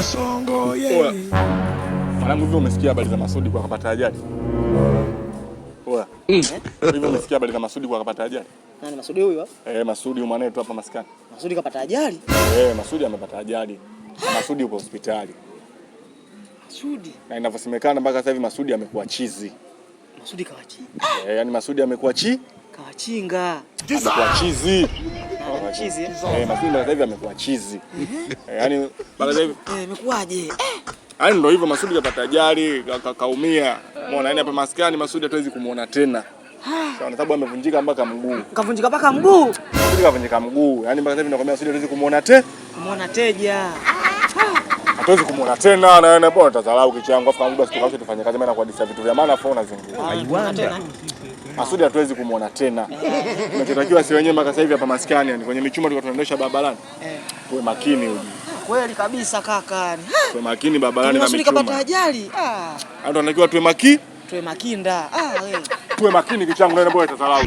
Kasongo ye. Mwanangu, hivi umesikia habari za Masudi kwa kapata ajali? Poa. Hivi umesikia habari za Masudi kwa kapata ajali? Nani Masudi huyu hapa? Eh, Masudi huyu mwanaetu hapa maskani. Masudi kapata ajali? Eh, Masudi amepata ajali. Masudi yupo hospitali. Masudi. Na inavyosemekana mpaka sasa hivi Masudi amekuwa chizi. Masudi kawachinga. Eh, yani Masudi amekuwa chi? Kawachinga. Amekuwa chizi. Ah, chizi. Eh, Eh, Masudi mpaka sasa hivi amekuwa chizi. Eh, yani mpaka sasa hivi Eh, imekuwaje? Eh, yaani ndio hivyo Masudi kapata ajali, kaumia. Umeona, yani hapa maskani Masudi hatuwezi kumuona tena. Sawa, na sababu amevunjika mpaka mguu. Kavunjika mpaka mguu. Masudi kavunjika mguu. Yaani mpaka sasa hivi nakwambia Masudi hatuwezi kumuona tena. Kumuona teja. Hatuwezi kumuona tena na na bwana tadharau kichangu afu kama basi tukaache tufanye kazi maana kuhadisia vitu vya maana afu unazingua. Tena. Masudi hatuwezi kumuona tena. Tunachotakiwa si wenyewe mpaka sasa hivi hapa maskani yani kwenye michuma tulikuwa tunaendesha barabarani. Eh. Tuwe makini uji. Kweli kabisa kaka. Tuwe makini barabarani na Masudi kapata michuma. ajali. Ah, Yaani tunatakiwa tuwe makini, tuwe makinda. Ah, wewe. tuwe makini kichangu na bwana tadharau.